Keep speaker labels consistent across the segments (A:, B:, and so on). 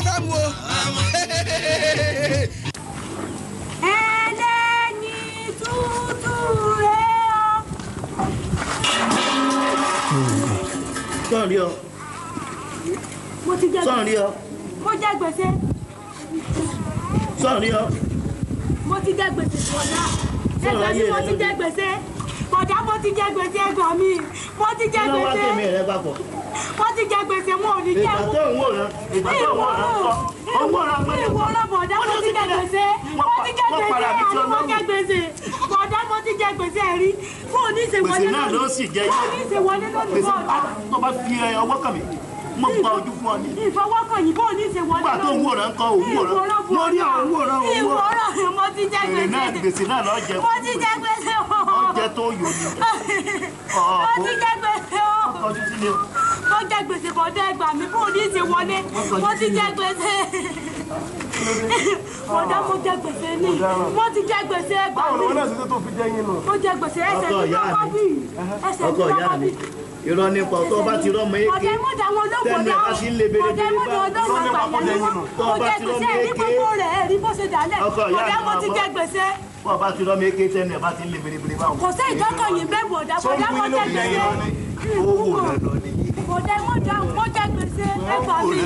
A: Fẹ́ mu o.
B: Ẹlẹ́yin tútù rẹ̀ ọ́.
C: Sọ̀rọ̀ rí ọ.
B: Mo ti jẹ
C: Sọ̀rọ̀ rí ọ.
B: Mo jẹ gbèsè.
C: Sọ̀rọ̀ rí ọ.
B: Mo ti jẹ gbèsè, bọ̀dá.
C: Sọ̀rọ̀
B: Ẹgbẹ́ mi
C: ayé
B: mo
C: rẹ
B: ti
C: lóde.
B: jẹ gbèsè. Bọ̀dá, mo ti jẹ gbèsè, ẹgbà mi. Mo ti jẹ
C: Kí ló wá
B: gbèsè.
C: tèmi rẹ papọ̀?
B: Mo ti jẹ gbèsè, wọn ò ní jẹ́
C: Ìgbà tó ń wòran, ìgbà tó ń wòran sọ, ó ń wòran mọ́lẹ̀.
B: Ìwòran, bọ̀dá, mo ti jẹ gbèsè. Mo ti jẹ
C: Wọ́n
B: gbèsè,
C: para mi tí
B: àní mo
C: ọlọ́run.
B: jẹ gbèsè. Bọ̀dá, mo ti jẹ gbèsè rí. Fún òní ìṣèwọlé
C: Gbèsè náà ló sì jẹ
B: Fún òní ìṣèwọlé lónìí,
C: Gbèsè
B: bọ̀dá.
C: tó bá fi ọwọ́ kàn mí, mo gba ojú fún ọ ni.
B: Ìfọwọ́kàn yìí, bóun ní ìṣèwọlé.
C: Nígbà tó ń wòran kọ́, òun wòran. Mo rí àwọn wòran, òun wòran.
B: Ìwòran, mo ti jẹ
C: Èrè náà,
B: gbèsè.
C: gbèsè náà lọ jẹ.
B: Mo ti jẹ gbèsè o.
C: Ọjẹ tó yò ni.
B: Mo ti jẹ gbèsè o.
C: Kọjú sílé o.
B: Mo jẹ gbèsè, bọ̀dá, ẹgbà mi, bóun ní ìṣèwọlé. Mo ti jẹ gbèsè. Bọ̀dá, mo jẹ gbèsè ní. Mo ti jẹ gbèsè, ẹgbà
D: Báwo
B: mi.
D: lòun náà ṣe tó fi jẹ́ yín nù?
B: Mo jẹ gbèsè, ẹsẹ̀
C: Ọkọ
B: mi
C: ìyá
B: kọ́kọ́
C: mi.
B: bì. Ẹsẹ̀ mi
C: Ọkọ ìyá
B: kọ́kọ́
C: mi.
B: bì.
C: Irọ́ nípa tó bá ti rọ́mọ èké.
B: Bọ̀dá, mọ̀ dá wọn lóhùn,
C: Tẹ́nu
B: bọ̀dá.
C: ẹ̀ bá ti ń le
B: Bọ̀dá,
C: belebele
B: mọ̀ dá
C: bá.
B: wọn lóhùn, àgbàyà ni wọ́n.
C: Tó
B: Mo
C: bá
B: jẹ
C: ti
B: gbèsè,
C: rọ́mọ
B: ẹ̀rí
C: èké.
B: gbogbo rẹ̀, ẹ̀rí bó ṣe dálẹ̀.
C: Ọkọ ìyá
B: Bọ̀dá,
C: mi
B: mo ti
C: máa
B: jẹ gbèsè.
C: Bọ́ bá ti rọ́mọ èké, tẹ́nu ẹ̀ bá ti ń le belebele báwọn.
B: Kò sí ìjọkàn yìí bẹ́ẹ̀, bọ̀dá. Bọ̀dá, mo jẹ gbèsè.
C: Ó wò lọ ni.
B: Bọ̀dá, mo dá, mo jẹ gbèsè, ẹgbà mi.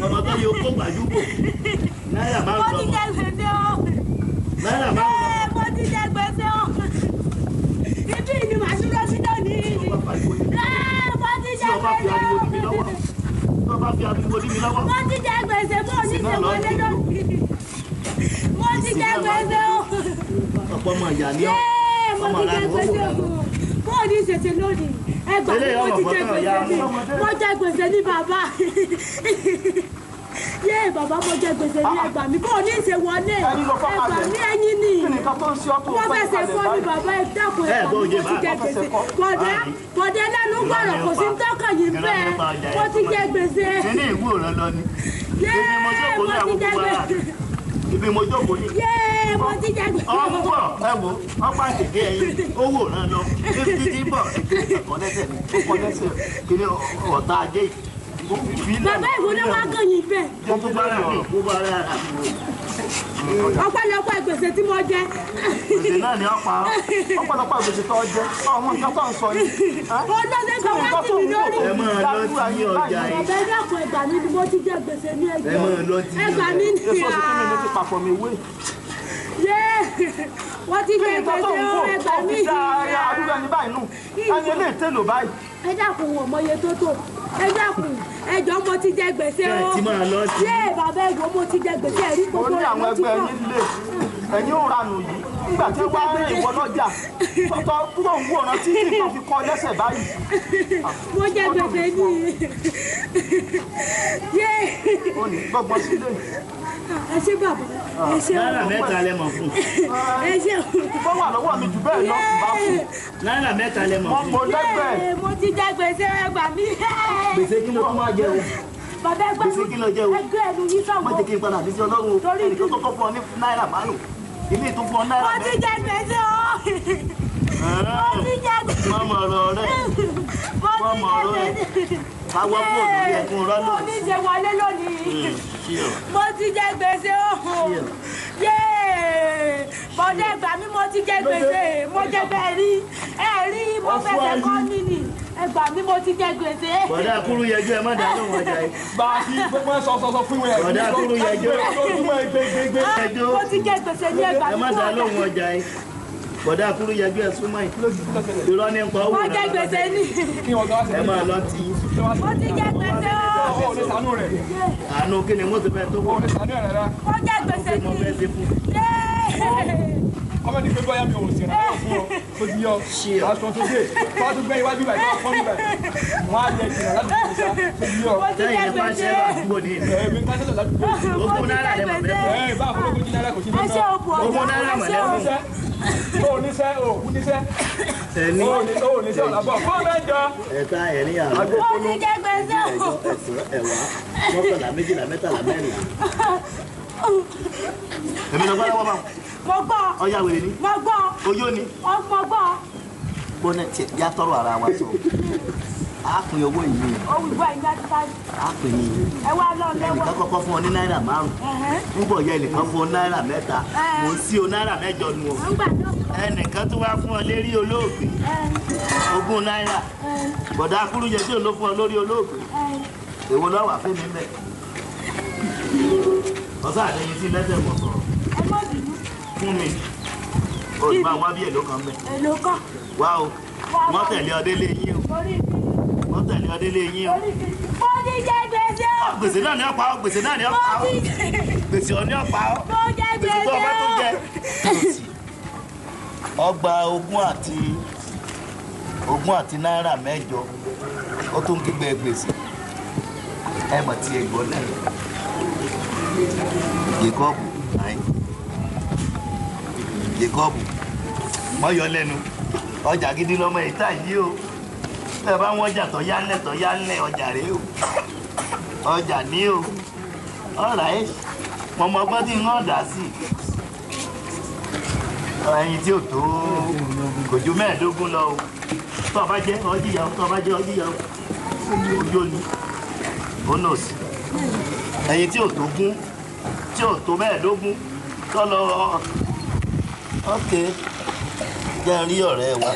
C: Ọmọ tó yẹ kó gbàdúgbò. Náírà
B: Mo
C: márùn
B: ti
C: lọ́mọ.
B: jẹ gbèsè o.
C: Náírà márùn lọ́mọ.
B: Ẹ, mo ti jẹ gbèsè o. Ibi ni màá dúró sí lónìí. Ẹ, mo ti
C: Tí
B: jẹ
C: ọba fi
B: gbèsè
C: ariwo
B: o.
C: dí mi lọ́wọ́. Tí ọba fi ariwo dí mi lọ́wọ́.
B: Mo ti jẹ gbèsè, mo ní
C: Náà lọ
B: ìṣèwọlé lónìí. Mo ti jẹ gbèsè o.
C: Ọ̀pọ̀ ọmọ ìyá ni ọ́.
B: Yéé, mo
C: Ọmọ
B: ti jẹ
C: ìlànà ó wò
B: gbèsè
C: lọ.
B: o. Bó o ní ṣèṣe lónìí? Ẹgbàá mi,
C: Eléyìí
B: mo
C: ọmọ
B: ti jẹ
C: fọ́tàn
B: gbèsè
C: ìyá
B: ní.
C: ọmọdé.
B: Mo jẹ gbèsè ní, bàbá. Yéé, bàbá, mo jẹ gbèsè ní, ẹgbàá mi. Bó o ní ṣe wọlé?
D: Ẹyin ló fọ́
B: Ẹgbàá
D: kalẹ̀.
B: mi, ẹyin ni.
D: Kí ni nǹkan tó ń ṣe ọ́ tó
B: Wọ́n
D: fẹ́
B: fẹsẹ̀
D: kalẹ̀
B: fọ́ mi,
D: báyìí?
B: bàbá, ẹ dákun,
C: Ẹ
B: ẹgbàá
C: gbọ́
B: mi,
C: òye
B: mo ti
C: bá.
B: jẹ gbèsè. Bọ̀dá, bọ̀dá, lẹ́nu gbọ̀rọ̀, kò sí tọ́kàn yìí bẹ́ẹ̀. Mo ti jẹ gbèsè.
C: Ṣé ní ìwúrò lọ ni?
B: Yéé,
C: Ibi mo jókòó
B: mo
C: ní
B: ti
C: àwọn
B: jẹ
C: gbogbo ara
B: gbèsè.
C: mi. Ibi mo jókòó ní.
B: Yéé, mo ti jẹ gbèsè.
C: Ọ̀pọ̀ ẹ wo ọ̀pá àtẹ̀dé ẹyin ó wò rán lọ títí tí bọ̀ ẹ̀kọ́ lẹ́sẹ̀ mi ó kọ́ lẹ́sẹ̀ kí ni ọ̀tá ajé yìí. Ó fi lẹ̀.
B: Bàbá, ìwọ ló wá kàn yín bẹ́ẹ̀.
C: Ó tún bá rà mí, ó bá rà mí.
B: Ọpẹ́lọpẹ́ gbèsè tí mo jẹ.
C: Gbèsè náà ni ọ̀pá
D: Ọ̀pọ̀lọpọ̀ gbèsè tó jẹ, àwọn nǹkan tó ń sọ yìí.
B: Olóṣè kan wá sí mi lórí.
C: Ẹ máa lọ sí ọjà yìí.
B: Bàbá, ẹ dákun, ẹgbà mi ni, mo ti jẹ gbèsè ní ẹgbẹ́.
C: Ẹ máa lọ sí
B: Ẹgbà mi ní.
D: Èso oṣù tí mi ní ti papọ̀ mi wé.
B: Yé, wọ́n ti
D: Kí
B: jẹ
D: ni nǹkan tó
B: gbèsè
D: ń
B: o,
D: wò
B: ẹgbà
D: tó
B: mi.
D: fi dá àdúgbò ẹni báyìí nù? Ẹni eléyìí tèlò báyìí.
B: Ẹ dákun, wọ̀ mọye tó tó. Ẹ dákun, ẹjọ́, mo ti jẹ gbèsè o.
C: Ẹ ti máa lọ sí.
B: Yé, bàbá, ẹ̀gbọ́n, mo ti jẹ gbèsè, ẹ̀rí
D: Mo
B: gbogbo
D: ní
B: rẹ̀
D: àwọn
B: mo ti
D: ẹgbẹ́
B: kọ́.
D: yín lè ẹ̀yin ò ranù yìí. Nígbà tí wàá rìn ìwọ lọ́jà, tọ́tọ́ tó ń wòran tí nǹkan fi kọ́ lẹ́sẹ̀ báyìí.
B: Mo jẹ gbèsè ní. Yé,
D: Ó ní gbọ́gbọ́n sílé.
B: ẹ ṣé bàbá, ẹ ṣé o.
C: Náírà mẹ́ta lẹ mọ̀ fún.
B: Ẹ ṣé o.
D: Bó wà lọ́wọ́ mi jù bẹ́ẹ̀ lọ, bá fún.
C: Náírà mẹ́ta lẹ mọ̀
D: Wọ́n
C: fún.
D: mo lẹ́gbẹ̀ẹ́.
B: Yé, mo ti jẹ gbèsè, ẹgbà mi.
C: Gbèsè kí ló tún máa jẹ o?
B: Bàbá, ẹgbẹ́
C: Gbèsè kí ló jẹ o?
B: Ẹgbẹ́ ẹnu yìí
C: Má
B: sọ̀wọ́.
C: jẹ́ kí n padà sí sí ọlọ́run o.
B: Torí
C: Ẹnìkan kọ́kọ́ fún ọ ní náírà márùn-ún. Ilé ìtún fún ọ náírà
B: Mo ti
C: mẹ́rin.
B: jẹ gbèsè o. Mo ti jẹ gbèsè.
C: Wọ́n mọ̀ ọ̀rọ̀ rẹ̀.
B: Mo
C: Wọ́n
B: ti
C: mọ̀
B: jẹ
C: ọ̀rọ̀ rẹ̀.
B: gbèsè.
C: Káwọ́ kúrò lórí ẹkún rọ́lù.
B: Mo ní ṣe wọlé lónìí.
C: Ṣé o?
B: Mo ti jẹ gbèsè o. Yéè! Bọ̀dé, ẹgbà mi, mo ti jẹ gbèsè. Mo jẹ bẹ́ẹ̀ rí. Ẹ rí, mo fẹsẹ̀ kọ́ mi nì. Ẹgbà mi, mo ti jẹ gbèsè.
C: Bọ̀dá kúrú yẹjú, ẹ má dá lóhùn ọjà yìí.
D: Bá a ti gbogbo ẹ sọ sọ sọ fún ìwé ẹ̀.
C: Bọ̀dá kúrú yẹjú.
D: Lójúmọ́ ẹ gbégbégbé.
C: Yẹjú.
B: Mo ti jẹ gbèsè ní, ẹgbà
C: Ẹ
B: mi.
C: má dá lóhùn ọjà yìí. Bọ̀dá kúrú yẹjú, ẹ súnmọ́ yìí. Irọ́ ní nǹkan owó
B: Mo jẹ gbèsè ní.
D: Kí wọ́n gan wá sí.
C: Ẹ máa lọ tí
B: Mo ti jẹ gbèsè o.
D: Ó lè sànú rẹ̀.
C: Àánú kí ni wọ́n ti fẹ́ tó
D: Ó
C: wọ̀
D: lè sànú rẹ̀ rárá.
B: Mo jẹ gbèsè
C: mo
B: ní.
C: fẹ́ ṣe fún.
B: Yéè!
D: Kọ́mẹ́ntì pé bóyá mi ò sì rà fún ọ. Tó ti yọ.
C: Ṣé ọ?
D: Aṣọ tó dé. Tó a tún gbé iwájú báyìí, tó a fọ́n níbẹ̀. Wọ́n á yẹ ìjìnà láti fi sá. Tó ti yọ.
B: Mo ti jẹ
C: Sẹ́yìn ní
B: gbèsè.
C: pàṣẹ àdúgbò ní ìlú.
D: Ẹ̀mí ń kásẹ̀lẹ̀ ládùúgbò.
B: Mo
C: Ogún
B: ti
C: náírà
B: jẹ
C: lẹ mọ̀
B: gbèsè.
C: fẹ́
D: Ẹ̀ bá àfọlógójì náírà kò sí
B: Ẹ ṣé o, bọ̀dá.
C: Ogún náírà
B: Ẹ
C: mọ̀
B: ṣé o.
C: lẹ́fún.
D: Ó níṣẹ́, ó kú níṣẹ́.
C: Ẹni
D: Ó níṣẹ́ ọ̀làbọ̀. Fún mẹ́jọ.
C: ẹ̀ta, ẹ̀rin, àrún,
B: Mo ti jẹ gbèsè o.
C: ẹ̀jọ, ẹ̀sán, ẹ̀wá, mọ́kànlá, méjìlá, mẹ́tàlá, mẹ́rìnlá. Èmi lọ gbọ́dọ̀ wọ́n bá wọn.
B: Mo gbọ́.
C: Ọya wèrè ni.
B: Mo gbọ́.
C: Oyó ni.
B: Mo gbọ́.
C: Gbọ́nà tiẹ̀ yá tọrọ ara wa sọ. A pín owó yìí.
B: Owó ìwọ ẹ̀yìn àti tani.
C: A pín ní.
B: Ẹ wá lọ lẹ́wọ̀.
C: Ẹnìkan kọ́kọ́ fún ọ ní 5 náírà. Ń bọ̀ yẹ ẹnìkan fún ọ 3 náírà. Mò ń sí o 8 náírà nu o. Ẹnìkan tó wá fún ọ lérí olóògbé. 20 náírà. Bọ̀dá akúrú yẹ tí ò ló fún ọ lórí olóògbé. Èwo ló wà fún mi mẹ́? Ọ̀sán àtẹ̀yìn sí lẹ́sẹ̀ mọ̀ sọ̀rọ̀.
B: Ẹ má bínú.
C: Fún mi. Olùbá wá bí èlò kan mẹ́.
B: Èlò kan.
C: Wá o. Wọ́n tẹ̀lé ọdẹ lé yín o. Wọ́n tẹ̀lé ọdẹ lé yín o.
B: Mo ti jẹ gbèsè o.
C: Gbèsè náà ni ọ̀pá o. Gbèsè náà ni ọ̀pá o. Gbèsè ọ̀ ni ọ̀pá o.
B: Mo jẹ gbèsè o.
C: Gbèsè tó ọba tó jẹ. Ọgbà 20 àti 8 náírà, ó tún kígbe gbèsè. Ẹ mọ̀ tí ẹ gbọ́ náà. Jacob Jacob mọ́yọ́ lẹ́nu ọjà gidi lọ́mọ ìta yìí o. Ẹ bá wọn ọjà tọ́ yálẹ̀ tọ́ yálẹ̀ ọjà rèé o. Ọjà ní o. Ọ̀rà ẹ̀ mo mọ ọgbọ́n tí ń ọ̀dà sí. Ẹyin tí ò tó kò ju 15 lọ o. Tọ́ ọ bá jẹ́ ọjíyà o, tọ́ ọ bá jẹ́ ọjíyà o. Ojú ni ó nà sí. Ẹyin tí ò tó gún tí ò tó 15 tọ́ lọ. Ok, jẹ́ n rí ọ̀rẹ́ wa.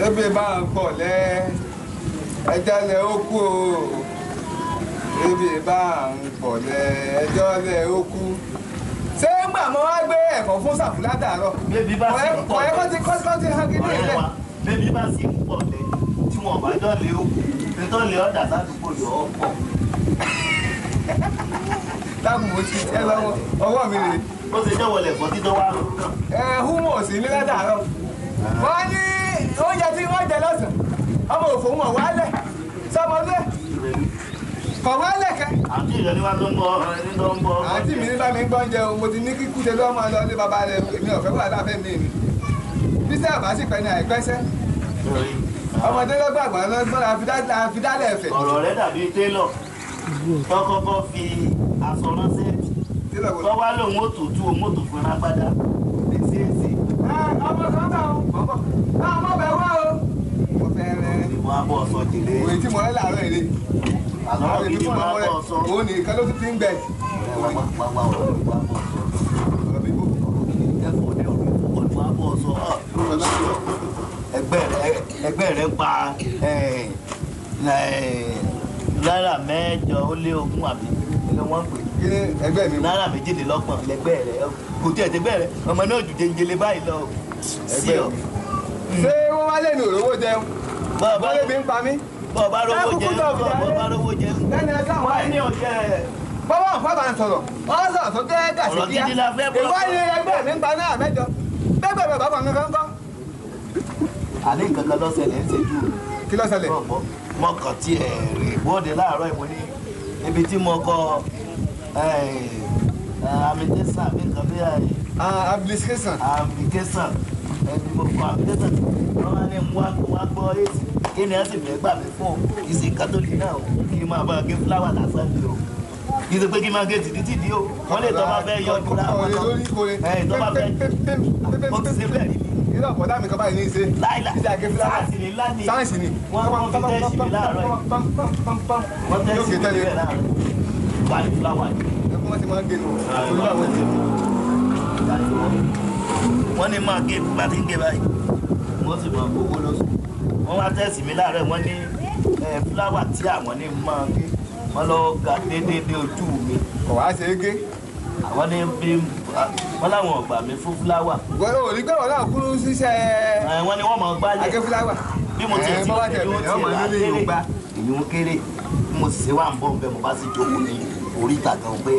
A: Ebi bá ń pọ̀ lẹ́ ẹjọ́ lẹ ó kú o. Ebi bá ń pọ̀ lẹ́ ẹjọ́ lẹ ó kú. Ṣé ń gbà mọ́ wá gbé ẹ̀fọ́ fún Sàfù látàárọ̀?
C: Bébí bá sì ń pọ̀
A: lẹ́. Kọ̀ọ̀yẹ́ kọ́ ti hàn kí ní
C: ọ̀rẹ́
A: ilẹ̀.
C: wa, bébí bá sì ń pọ̀ lẹ́ tí wọn bá dọ́lé ó kú nítorí ọ̀dà sádùúgbò yọ ọ́ pọ̀.
A: Dákun, mo ti tẹ́ lọ́wọ́ ọwọ́ mi rè.
C: Ó ṣe jẹ́ wọlé ẹ̀fọ́ títọ́ wá ló kàn.
A: Ẹ húmọ̀ sí ní látàárọ̀. Wọ́n ní oúnjẹ tí wọ́n jẹ lọ́sàn-án. Ọmọ òfò wọn wálẹ̀. Sọmọdé kọ̀ wálẹ̀ kẹ́.
C: Àǹtí rẹ ni wá tó ń bọ̀, ẹni tó ń bọ̀.
A: Àǹtí mi ní bá mi gbọ́ oúnjẹ o, mo ti ní kíkú ṣe lọ́mọ lọ ní bàbá rẹ, èmi ò fẹ́ wà láfẹ́ mi ni. Bísí àbá sì pẹ́ ní àìpẹ́sẹ́. Ọmọdé lọ́gbàgbà lọ́gbọ́n la fi dálẹ̀ ẹ̀fẹ̀.
C: Ọ̀rọ̀ rẹ dàbí télọ̀ tó kọ́kọ́ fi aṣọ ránṣẹ́
A: Télọ̀ wo?
C: tó wá lòun ó tù tú òun ó tù fún agbádá lè ṣe é ṣe.
A: Ẹ ọmọ kan bá o, mọ̀ bọ̀. Bá ọmọ bẹ̀ wá o. Mo fẹ́ rẹ.
C: Ìwọ abọ́ sọ jèrè.
A: Òye tí mo rẹ́ láàárọ̀ èrè.
C: Àlọ́ gidi mo abọ́ sọ.
A: Òun nìkan ló tún ti ń gbẹ.
C: Wá wá wá, ọ̀rọ̀ ìwọ abọ́ sọ.
A: Ọ̀rọ̀ bíbó.
C: Ẹ̀fọ́ ní ọ̀rọ̀ ìwọ abọ́ sọ. Ẹgbẹ́ rẹ pa 820 náírà àbí ilé wọn pè.
A: Kí ni ẹgbẹ́ mi?
C: 22 náírà lẹgbẹ́ rẹ kò tí ẹ̀ tẹgbẹ́ rẹ ọmọ náà jù jẹnjẹlẹ báyìí lọ sí ọ.
A: Ṣé wọ́n wá lẹ́nu òrówó jẹun?
C: Bọ́ọ̀ bá
A: Wọ́n lè fi ń pa mí.
C: Bọ́ọ̀ bá rówó
A: Ẹ kúkú
C: jẹ
A: tọ̀ fìyà
C: bọ́ọ̀ bá rówó jẹ.
A: Lẹ́nu ẹ sáwọn.
C: Wá ní ọ̀jẹ̀.
A: Bọ́wọ́ nǹkan bá ń sọ̀rọ̀. Wọ́n sọ̀rọ̀ tó jẹ́ gàṣí
C: Ọ̀rọ̀
A: kíá.
C: gidi la fẹ́ bọ́.
A: Ìwọ ni ẹgbẹ́ mi ń pa 8 náírà. Bẹ́ẹ̀ bẹ́ẹ̀ bàbá mi kan kọ́.
C: Àní nǹkan kan lọ́sẹ̀lẹ̀ ń ṣẹ́jú.
A: Kí ló ṣẹlẹ̀?
C: Mo kàn tí ẹ̀ rìn bóde láàárọ̀ ìwọ ní ibi tí mo kọ amídésà bí nǹkan bí
A: Application.
C: Application ẹni mo kọ application, wọ́n wá ní wá wá gbọ́ èsì kí ni ẹ sì fẹ́ gbà mí fún kì í ṣe nǹkan tó le náà o, kí n máa bá gé fúláwà lásán ni o, kì í ṣe pé kí n máa gé tìdí o. Wọ́n lè tọ́ bá fẹ́ yọ jù láwọn
A: Kọ̀ọ̀lẹ̀ lórí kọ̀ọ̀lẹ̀.
C: ẹ̀ tọ́ bá fẹ́ ó ti ṣe bẹ́ẹ̀ rí mi.
A: Irú ọ̀pọ̀dá mi kan báyìí ní í ṣe.
C: Láìla
A: Iṣẹ́ àgé fúláwà.
C: sáàsì ni ńlá ni.
A: Sáyẹ̀nsì ni.
C: Wọ́n fi tẹ́sì mi láàárọ̀ yìí. Wọ́n tẹ́sì mi bẹ́ẹ̀ láàárọ̀ yìí. Wà ní fúláwà yìí.
A: Ẹkún wọn ti máa ń gé nù. Torí báwo ti.
C: Wọ́n ní máa gé bá ti ń gé báyìí, wọ́n sì máa gbowó lóṣù. Wọ́n wá tẹ́sì mi láàárọ̀, wọ́n ní fúláwà tí àwọn ní máa gé, wọ́n lọ ga déédéé ojú mi.
A: Kò wá ṣe é gé.
C: Àwọn ní bí wọ́n láwọn ọ̀gbà mi fún fúláwà.
A: Wọ́n ò rí pé wọ́n náà kúrú síṣẹ́
C: Wọ́n ní wọ́n máa gbálẹ̀
A: àgé fúláwà.
C: Bí mo tiẹ̀ ti
A: Bọ́ bá tẹ̀
C: lọ
A: bẹ̀rẹ̀ ọmọ nílé Yorùbá.
C: Èyí ń kéré. Bí mo sì ṣe wà ń bọ̀ nbẹ, mo bá sì jókòó ní oríta gan pé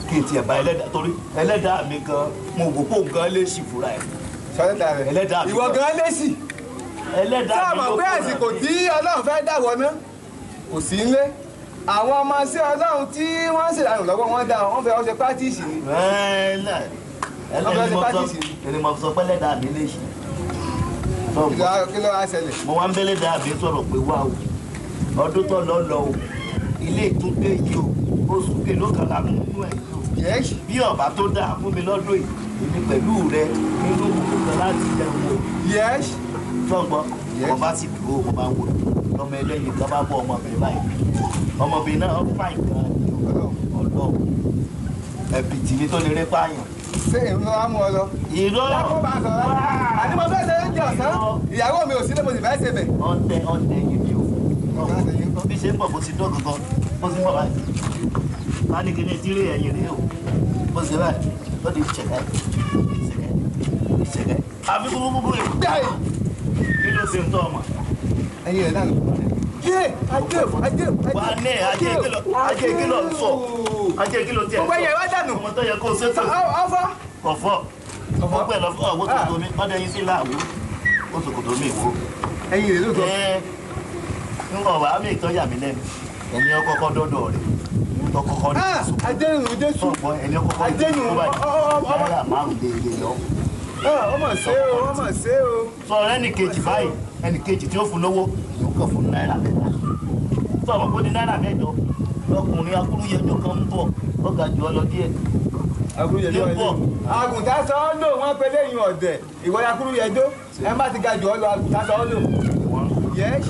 C: kí n tiẹ̀ bá ẹlẹ́dàá, torí ẹlẹ́dàá mi gan mo wò pé òun gan lè ṣì fúra ẹ̀.
A: Sọ́dọ̀tà rẹ̀.
C: Ẹlẹ́dàá mi
A: Ìwọ
C: gan.
A: gan lé sí.
C: Ẹlẹ́dàá
A: Sáà
C: mi
A: mọ̀
C: ló
A: pé
C: fúnra
A: àsìkò
C: mi.
A: tí Ọlọ́run fẹ́ dàwọ̀ ná kò sí nílé. Àwọn ọmọ sí Ọlọ́run tí wọ́n ń ṣèlànà lọ́wọ́ wọn dá wọn fẹ́ wọ́n ṣe pátìsì ni. Wọ́n fẹ́ ṣe pátìsì ni.
C: Ẹni mo sọ pé ẹlẹ́dàá mi lè ṣì.
A: Kí ló wá ṣẹlẹ̀?
C: Mo wá ń bẹ́lẹ́dàá mi sọ̀rọ̀ pé wá o, ọdún tó lọ lọ o, ilé ìtúndé yìí o, oṣù kèló kan la mú nínú ẹ̀ yìí o.
A: Yes.
C: Bí ọba tó dáa fún mi lọ́dún yìí, èmi pẹ̀lú rẹ nínú òkú kan láti jẹun o.
A: Yes.
C: Sọ̀gbọ́n. Mo bá sì dúró, mo bá ń wò lọ́mọ ẹlẹ́yin kan bá bọ́ ọmọbìnrin báyìí. Ọmọbìnrin náà fà nǹkan ọlọ́run. Ẹ̀bì tì ní tó lè rí pààyàn.
A: Ṣé èmi ló wá mú ọ lọ?
C: Irọ́.
A: Lápò bá sọ̀rọ̀. Àní mo fẹ́ ṣe oúnjẹ ọ̀sán. Ìyàwó mi ò sílé, mo sì fẹ́ ṣe bẹ̀.
C: Ọ̀tẹ̀ ọ̀tẹ̀ yìí ni o. Bí ṣe ń bọ̀ bó ti dán gangan, bó ti ń bọ̀ báyìí. Bá ní kí ni tírí ẹ̀yìn rèé o. Bó ṣe báyìí, ó di ṣẹ̀kẹ́, ṣẹ̀kẹ́, ṣẹ̀kẹ́. Àfi kúkú kúkú yìí. Kí ló ṣe ń tọ́ ọmọ?
A: Ẹyin rẹ̀ dànù. Yé! Ajé o! Ajé o!
C: Wà á ní ajé kìlọ̀ ajé kìlọ̀ ń sọ. Ajé kìlọ̀ tiẹ̀ sọ.
A: Gbogbo ẹ̀yẹ wá dànù.
C: Ọmọ tó yẹ kó o ṣètò.
A: Ọfọ.
C: Kọ̀fọ́. Ọ̀fọ́ pẹ̀lú ọwọ́ tó tó mi. Ọdẹ yín sí láàwọ̀. Ó sòkòtò mi ìwò.
A: Ẹyin rẹ̀ lóòótọ́.
C: Ẹ ń wọ̀ wá mi ìtọ́ yà mí lẹ́nu. Ẹni ọkọ̀kọ́ dọ́dọ̀ rẹ̀. Tọkọkọ ní sùn.
A: Ajé nù Jésù.
C: Sọ̀gbọ́n ẹni ọkọ̀kọ́
A: Ajé nù
C: náírà márùn-ún déédéé lọ.
A: Ọmọ ṣe o, ọmọ ṣe o.
C: Sọ̀rọ̀ ẹnì kejì báyìí, ẹnì kejì tí ó fún lówó, yóò kàn fún náírà mẹ́ta. Sọ̀rọ̀ kó di náírà mẹ́jọ. Lọkùnrin akúrúyẹjọ kan ń bọ̀, ó ga jù ọ lọ díẹ̀.
A: Akúrúyẹjọ
C: Ní bọ̀.
A: Àgùntàn sọ ọ́ lò wọ́n pe léyìn ọ̀dẹ̀. Ìwọ ni akúrúyẹjọ. Ẹ má ti ga jù ọ lọ, àgùntàn sọ ọ́ lò. Yes.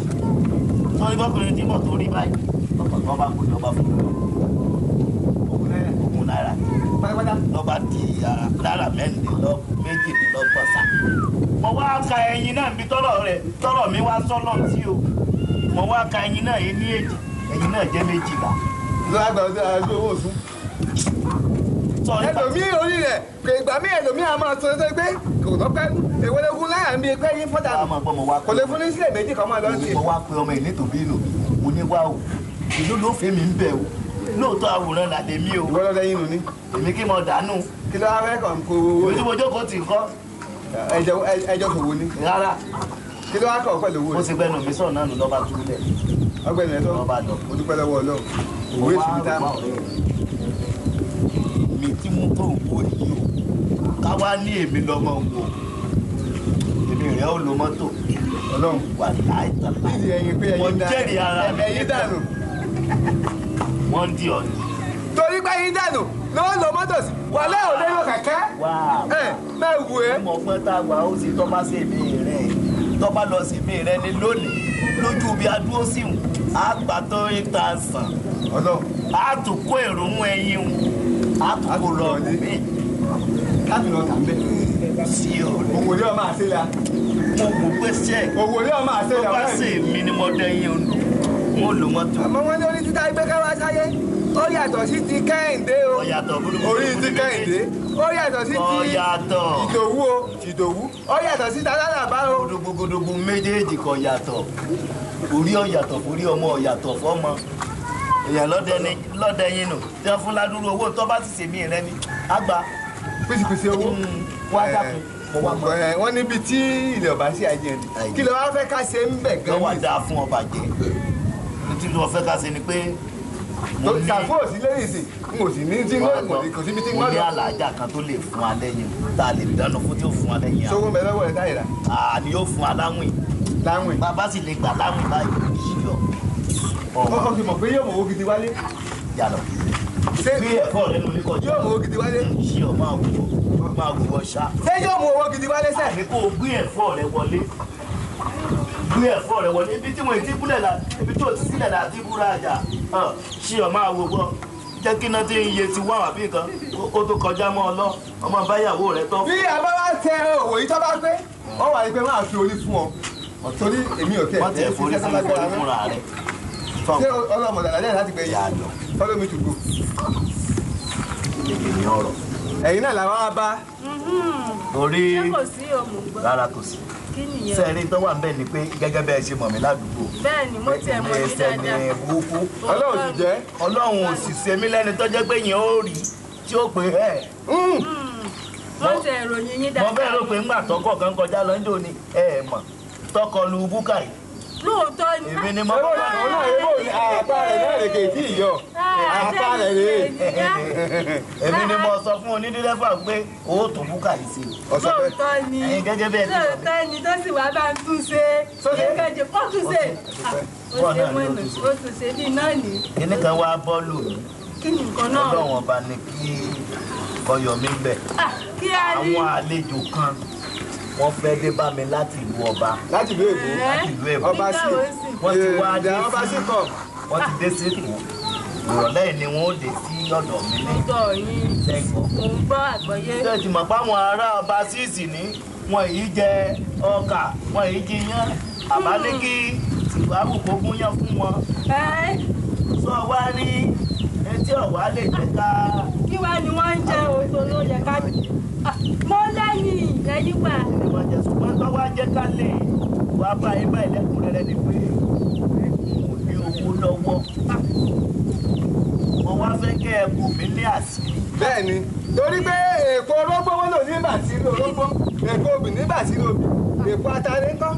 C: Sọ̀rọ̀ bọ́kùnrin tí mọ̀ tó rí báyìí, ọkọ̀ tó bá kó jọba fún mi. Ogún náírà.
A: Pátápátá.
C: Lọ́ba di náírà mẹ́rìnlélọ́gbọ̀n sá. Mo wá ka ẹyin náà bí tọ́rọ̀ rẹ̀ tọ́rọ̀ mi wá sọ́nà tí o. Mo wá ka ẹyin náà ní èjì, ẹyin náà jẹ́ méjìlá.
A: Lọ́wọ́ àgbà ọdún owó òsún. Ẹlòmíì orí rẹ̀ kò ìgbà mí ẹlòmíì a máa sọ ẹ́ pé kò lọ́pẹ́ èwo lógún náírà ń bí pé yín fọ́dà kò lè fún ní sílẹ̀ méjì kan máa lọ sí.
C: Mo wá pe ọmọ ìní tòbí nù mo ní wá o ìlú ló fẹ́ mi ń bẹ̀ o lóòótọ́ àwòrán là lèmi o.
A: Ìwọ lọ́dẹ yín nù ni.
C: Èmi kí mo dànù.
A: Kí ló wá fẹ́ kàn kó owó.
C: Èmi tí mo jókòó tì ń kọ́.
A: Ẹjọ́ ṣòwò ni.
C: Rárá.
A: Kí ló wá kàn pẹ̀lú owó rẹ̀?
C: Mo ti gbẹnu mi sọ̀rọ̀ náà nù lọ́ba túlẹ̀.
A: Ọgbẹ́ni ẹ̀ tó mo dúpẹ́ lọ́wọ́ Ọlọ́run. Òwe èsì mi tá.
C: Mi tí mo tó ń wo yìí o ká wá ní èmi lọ́mọ wo èmi rẹ̀ ó lo mọ́tò.
A: Ọlọ́run
C: wà láì tàlá.
A: Nídìí ẹyin pé
C: Mo
A: ẹyin dànù.
C: jẹ́rìí ara mi.
A: Ẹyin dànù.
C: Wọ́n ń di ọ̀nì.
A: Torí pé ẹyin dànù ló ń lo mọ́tò sí. Wà lẹ́ òde ló kẹ̀kẹ́.
C: Wá
A: Ẹ máa wù ẹ́.
C: mo pẹ́ tá a wà ó sì tọ́ bá sí èmi rẹ̀ tọ́ bá lọ sí èmi rẹ̀ ní lónìí lójú bí a dúró sí wù á gbà tó 8,000.
A: Ọlọ́run.
C: Á tún kó èrò mú ẹyin wù á tún kó lọ mí.
A: Láti lọ tà ń bẹ̀.
C: Sí ọ̀rẹ́.
A: Òwò ni ọmọ àṣẹ la.
C: Mo wò pé sẹ́.
A: Òwò ni ọmọ àṣẹ la.
C: Tó bá sì mí ni mo dẹ yín olù. Mo lò mọ́tò.
A: Àmọ́ wọ́n ní orí títa ẹgbẹ́ káwá sáyé. Ó yàtọ̀ sí ti Kẹ́hìndé o.
C: Ó yàtọ̀ gbólógbó.
A: Orí ti Kẹ́hìndé. Ó yàtọ̀ sí ti
C: Ó yàtọ̀.
A: Ìdòwú o. Ìdòwú. Ó yàtọ̀ sí Tálálàbá o.
C: Gbogbogbò méjèèjì kò yàtọ̀. Orí ó yàtọ̀ forí ọmọ ó yàtọ̀ fọ́mọ. Èèyàn lọ́dẹ yín nù. Tí wọ́n fún ládùúrú owó tó bá sì ṣèmí rẹ ni. Àgbà.
A: Pèsèpèsè owó.
C: Wá dákun. Mo wá mọ̀.
A: Wọ́n níbi tí ilẹ̀ ọba sí àjẹ́ ni. Kí ló wá fẹ́ ká ṣe ń bẹ̀ gan-an?
C: Lọ́wọ́ àdá fún ọba jẹ́. Nítorí wọ́n fẹ́ ká ṣe ni pé.
A: Ṣàfù òsì lẹ́yìn sí n ò sì ní tí n kò síbi tí n
C: Mo ní
A: lọ.
C: àlàájá kan tó lè fún alẹ́ yẹn tá a lè dáná fún tí ó fún alẹ́ yẹn.
A: Sówó ń bẹ lọ́wọ́ rẹ̀ táyìí rà.
C: Àní yóò fún aláwìn.
A: Láwìn.
C: Bàbá sì lè gbà láwìn báyìí yíyọ.
A: Ó ti mọ̀ pé yóò mọ̀ owó gidi wálé.
C: Yàrá.
A: Ṣé
C: Gbé ẹ̀fọ́ rẹ nulẹ̀ kọjá.
A: yóò mọ̀ owó gidi wálé?
C: Yíyọ máa wò ó máa wò ó ṣá.
A: Ṣé yóò mú owó gidi wálé sẹ́?
C: Àní kó o gbé ẹ̀fọ́ rẹ wọlé. Gbé ẹ̀fọ́ rẹ wọlé. Ibi tí mo ti kúlẹ̀ la ibi tí o ti sílẹ̀ la ti búra àjà. Ṣé ọ máa wò ó jẹ́ kí iná tí ń iye ti wá wà bí nǹkan kó tó kọjá mọ́ ọ lọ ọmọ báyàwó rẹ tọ́.
A: Bí a bá wá tẹ òwò yìí tó bá pé ọ wà ní pé máa fi orí fún ọ torí èmi ò tẹ
C: Wọ́n tẹ̀ forí fún ìforí fúnra rẹ̀.
A: Ṣé ọlọ́mọdé àlàyé láti gbẹ yìí? Follow me to go.
C: Èmi ọ̀rọ̀.
A: Ẹ̀yin náà làwọn á bá.
C: Torí
B: Ṣé kò sí òmù gbọ́?
C: rárá kò sí.
B: Kí nìyẹn?
C: Sẹ́ẹ̀rí tó wà ń bẹ̀ ni pé gẹ́gẹ́ bẹ́ẹ̀ ṣe mọ̀ mí ládùúgbò.
B: Bẹ́ẹ̀ ni mo tiẹ̀ mọ̀ yín
C: Ẹsẹ̀ ni
B: dáadáa.
C: burúkú.
A: Ọlọ́run sì jẹ́.
C: Ọlọ́run ò sì ṣe mí lẹ́ni tó jẹ́ pé yẹn ó rí tí ó pé ẹ̀.
B: Wọ́n tiẹ̀ ròyìn yín
C: Mo
B: dáadáa.
C: fẹ́ rò pé ńgbà tọkọ̀ kan kọjá lọ́jọ́ ni ẹ mọ̀ tọkọ lu búkà yìí.
B: Lóòótọ́ ni.
C: Èmi ni mo
A: Ewó ni òun náà ewó ni àpá rẹ̀ náà rè kè tí ì yọ. Àpá rẹ̀ rè.
C: Èmi ni mo sọ fún onídírẹ́fà pé owó tó búkà yìí sí.
A: Ọ̀sọ̀ bẹ́ẹ̀.
B: Lóòótọ́ ni.
C: Ẹ̀yin gẹ́gẹ́ bẹ́ẹ̀ ti mọ̀ mí.
B: Lóòótọ́ ni tó sì wá bá ń tún ṣe.
A: Sóṣe?
B: Kẹ́kẹ́ ó tún ṣe. Ó ṣe mọ̀nà ó tún ṣe bí náà ní.
C: Kíní kan wá bọ́ọ̀lù mi.
B: Kí ni nǹkan náà?
C: Ọlọ́run ọba ni kí ọyọ̀ mi bẹ̀.
B: Kí a rí.
C: Àwọn àlejò kan Wọ́n fẹ́ dé bá mi láti ìlú ọba.
A: Láti ìlú Èkó.
C: Láti ìlú Èkó.
A: Ọba sí.
C: Wọ́n ti wá dé
A: sí.
C: Wọ́n ti dé sí Èkó. Ìrọ̀lẹ́ yìí ni wọ́n ó dé sí ọ̀dọ̀ mi ní.
B: Ọ̀dọ̀ yín.
C: Sẹ́ńkọ̀.
B: Mò ń gbọ́ àgbọ́yé.
C: Ṣé ti mọ̀ pé àwọn ará ọba síìsì ní wọn yìí jẹ ọkà, wọn yìí jẹ iyán, àbá ní kí tìwáwù kó gúnyán fún wọn. Sọ wá rí etí ọ̀wá lè jẹ́ ká.
B: Kí wá ni wọ́n ń jẹ òótọ́ ló yẹ ká. Mo lẹ́yìn ẹ̀yìn wà.
C: Ìwọ̀n jẹ ṣùgbọ́n tó wá jẹ́ ká lè wá bá yín báyìí lẹ́kùnrẹ́rẹ́ ni pé n ò ní owó lọ́wọ́. Mo wá fẹ́ kẹ́ ẹ bù mí ní àṣírí.
A: Bẹ́ẹ̀ni, torí pé èkó orógbó wọn lò ní bàtírí orógbó, èkó obì ní bàtírí obì, èkó atare ńkọ́.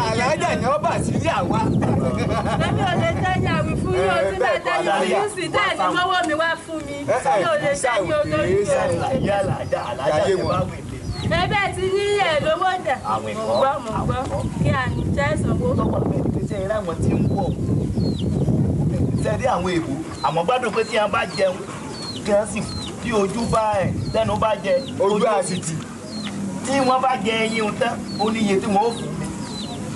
A: Àlàájà ni ó bàtírí àwa.
B: Èmi ò lè tẹ́yìn àwìn fún yín o, tí bá tẹ́yìn òyìn sí tẹ́ẹ̀ ní mọ́wọ́ mi wá fún mi. Mi ò lè tẹ́yìn olórí o.
C: Àlàájà àlàájà ti bá wìn lé.
B: Ẹbẹ̀ ti ní ẹ̀ lówó dà.
C: Àwìn
B: Mò ń
C: kọ́,
B: gbọ́, mò ń gbọ́. Kí a ní jẹ́ ìsanwó.
C: Tọ́wọ́ bẹ́ẹ̀ ni pé sẹ́yìn ráwọn tí ń bọ̀. Sẹ́rí àwọn èèbó, àwọn gbádùn pé tí a bá jẹun, kí wọ́n sì tí ojú bá ẹ̀ tẹnu bá jẹ.
A: Ojú àsìtì.
C: Tí wọ́n bá jẹ eyín tán, ó ní iye tí wọ́n ó fún mi.